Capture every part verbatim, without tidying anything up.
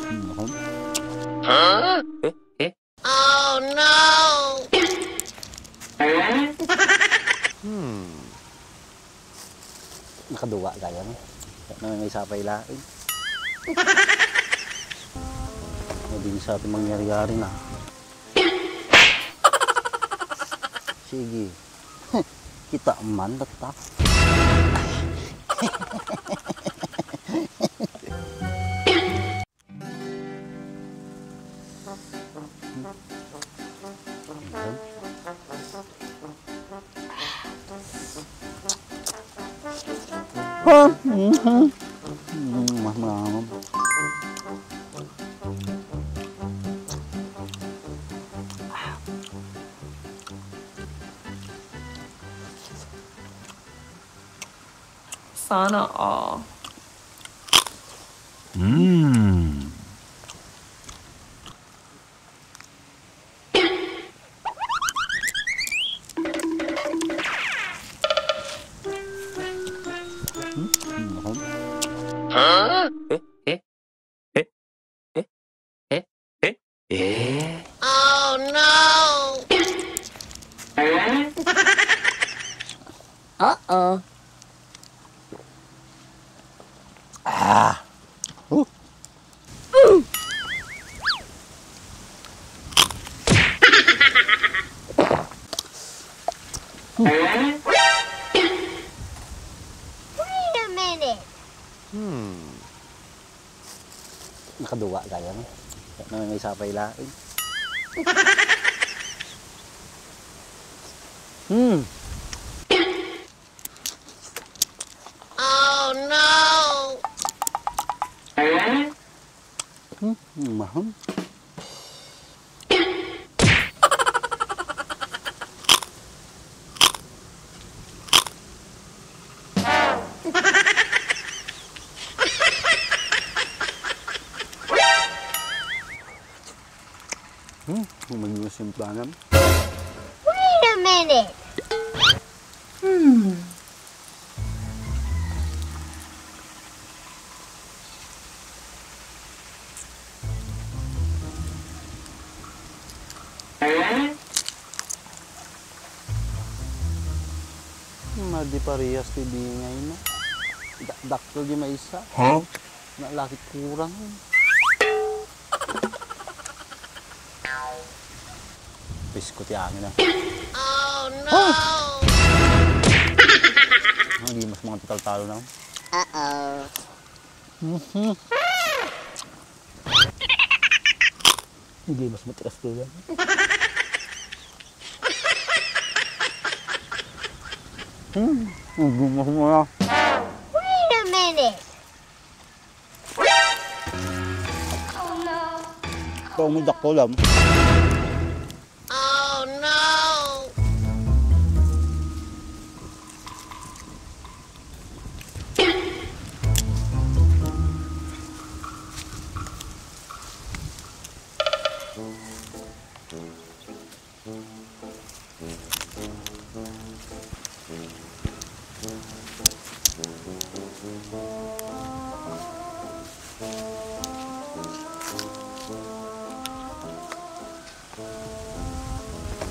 Hmm, ako. Eh? Eh? Oh, no! Hmm. Nakaduwa gayam. Maysa pay laeng. Mabinsa ti mangyari-ari na. Sige. Kita man, tatta. Ah, mhm. Mm, mas maanam. Sana all. Mm. Hmm? Ano ka? Huh? Eh? Eh? Eh? Eh? Eh? Eh? Eh? Oh, no! Uh-oh. Ah. Huh? Wait a minute. Hmm. Nakaduwa gayam. Maysa pay laeng. Hmm. Oh, no! Hmm, mahal. Hmm, humagyo ang simplanan. Wait a minute. Hmm. Madi parehas ti bingayna. Da-, dakkel di maysa. Huh? Nalakit kurang. Pisko ti angin, ah. Oh, no! Ah! Agi mas mga tataltalo na. Uh-oh. Mhm. Hindi, mas matigas ko yan. Hmm, ang gumas mo na. Wait a minute. Ito ang dakkel, ah. Oh, no!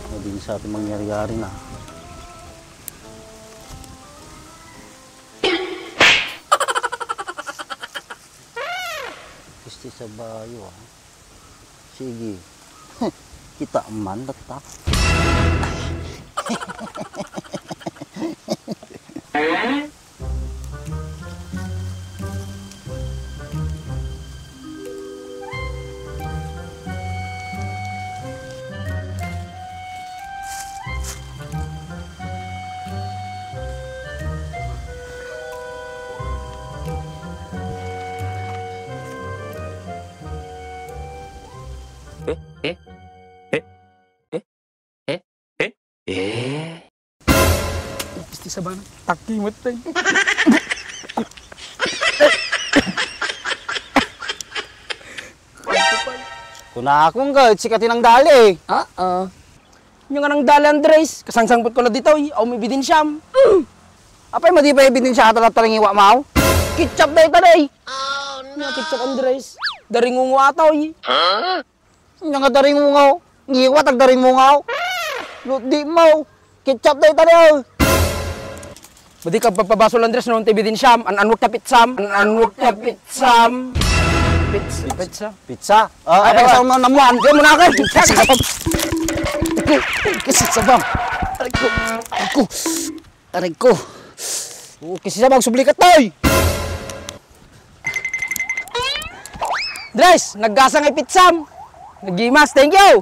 Mabinsa ti mangyari-ari na. Pisti sa bayo, ah. Sige. Kita man, tatta. Eh, eh, eh, eh, eh, eh, eh. Pisti sa bana. Takimot tayo. Kunakon ka, sika ti nangdali. Oo. Nya nga nangdali, Andres, kasangsangpet ko na ditoy, awan ebidensiam. Mm. Apay, madi pay ebidensia, talatalingwa maw? Ketchup dayta, day. Oh, no. Nya ketchup, Andres. Daringungo atoy. Nya nga daringungo. Ngiwat agdaringungo. Lutdi mo. Ketchup dayta, eh. Madi ka pagpabasol, Andres, no, ti ebidensiam. An-anwek ta pitsam. An-anwek ta pitsam. Pizza. Pizza. Pizza? Ah, ay, ano pizza ba? Mo naman. Diyan mo na ako. Pizza. Kasi sabang. Aray ko. Aray ko. Aray ko. Oo, kasi sabang, sublikat, toy. Andres, naggasa nga ipitsam. Nagimas, thank you.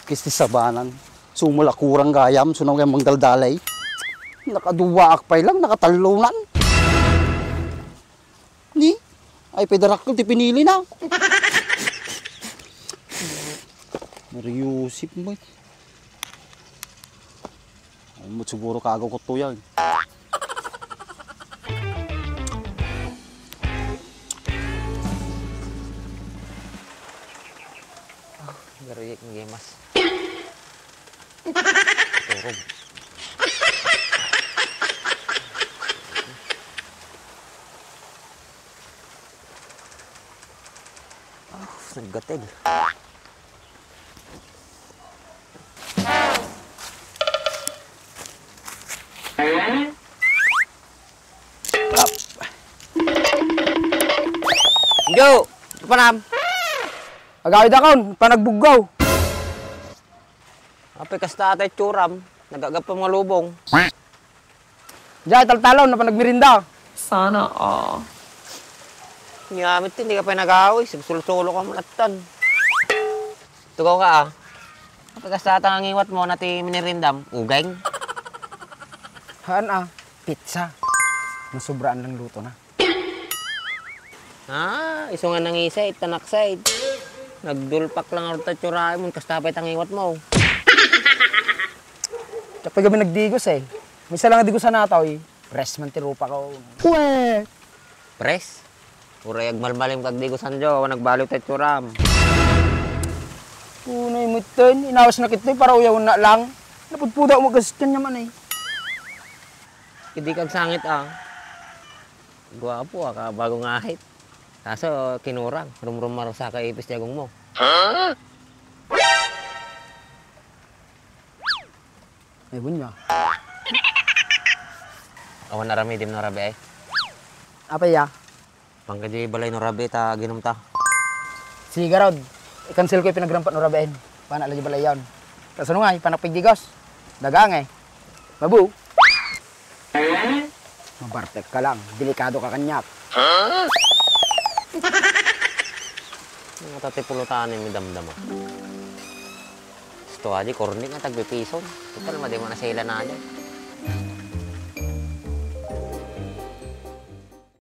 Kisti sabanan. Sumul a kurang gayam, sunang gayam mangdaldalay. Nakaduwaak pay lang, nakatallonan. Ni? Ay, pay darakkel ti pinili na. Mario Yusip mo. Ay, mo siguro kagaw ko to yan. Gari, ngimas. Turog. Ah, naggatel. Yo, panam. Agawid akon, panagbuggaw. Apay kasta ata itsuram, nagagap nga lubong. Diay taltalon, napan nagmerinda. Sana all. Nya met, hindi ka pa nagawi, sigsulsulo ka manattan. Tugaw ka, ah. Apay kasta ata nga ngiwat mo na ti minirindam, ugeng? Haan, ah, pizza. Nasubraan lang luto na. Ah, isu nga nangisay, tanaksay. Nagdulpak lang arta tsuray mo, kasta pay tangiwat mo. Tapay kami nagdigos eh. May isa lang nga digos a nataw eh. Press man ti rupa ko. Pwes! Press? Uray agmalmalim kag digos a nataw, awan nagbaliw ta itsuram. Kunay mo ito, inawas na kito, para uyaw na lang. Napudpuda mo gaskan naman eh. Idi kag sangit ah. Guwapo, ah, ka bago nga ahit. Kaso, kinurang. Rumrumarusa ka ipis ti agong mo. Huh? Ay, bunya. Awan aramidem no Rabi, ay? Apay, ya? Pangka di balay no Rabi, ta ginom ta. Sige, Rod. I-cancel ko yung pinagrampat no Rabi, ay. Pana lagi balay yan. Kaso nga, ay, panakpigdigos. Dagang, eh. Mabu. Mabartek ka lang. Delikado ka kanyak. Huh? Nga tati pulutan ni damdama. Gusto aja, kornik nga tagpipison. Total, madi mo na sila na aja.